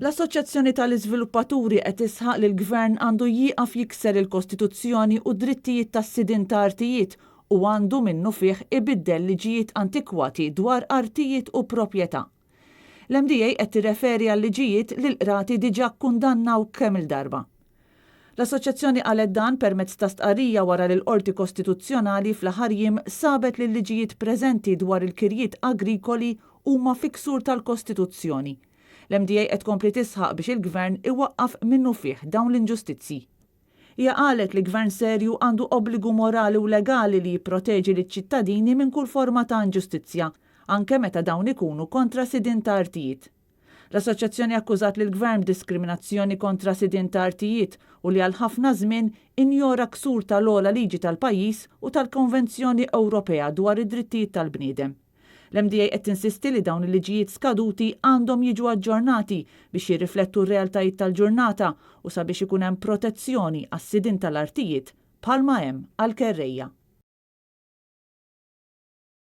L-Assoċjazzjoni tal-Iżviluppaturi qed tisħaq li l-Gvern għandu jieqaf jikser il-Kostituzzjoni u d-drittijiet tas-sidien ta' artijiet u għandu minnufih ibiddel liġijiet antikwati dwar artijiet u proprjetà. L-MDA qed tirreferi għal liġijiet li l-qrati diġà kkundannaw kemm-il darba. L-Assoċjazzjoni qalet dan permezz ta' stqarrija wara li l-Qorti Kostituzzjonali fl-aħħar jiem sabet li l-liġijiet preżenti dwar il-kirjiet agrikoli huma fi ksur tal-Kostituzzjoni. L-MDA qed tkompli tisħaq biex il-Gvern iwaqqaf minnufih dawn l-inġustizzji. Hija qalet li Gvern serju għandu obbligu morali u legali li jipproteġi liċ-ċittadini minn kull forma ta' inġustizzja, anke meta dawn ikunu kontra sidien ta' artijiet. L-Assoċjazzjoni akkużat lill-Gvern b'diskriminazzjoni kontra sidien ta' artijiet u li għal ħafna żmien injora ksur tal-ogħla liġi tal-pajjiż u tal-Konvenzjoni Ewropea dwar id-Drittijiet tal-Bniedem. L-MDA qed tinsisti li dawn il-liġijiet skaduti għandhom jiġu aġġornati biex jirriflettu r-realtajiet tal-ġurnata u sabiex ikun hemm protezzjoni għas-sidien tal-artijiet bħalma hemm għall-kerrejja.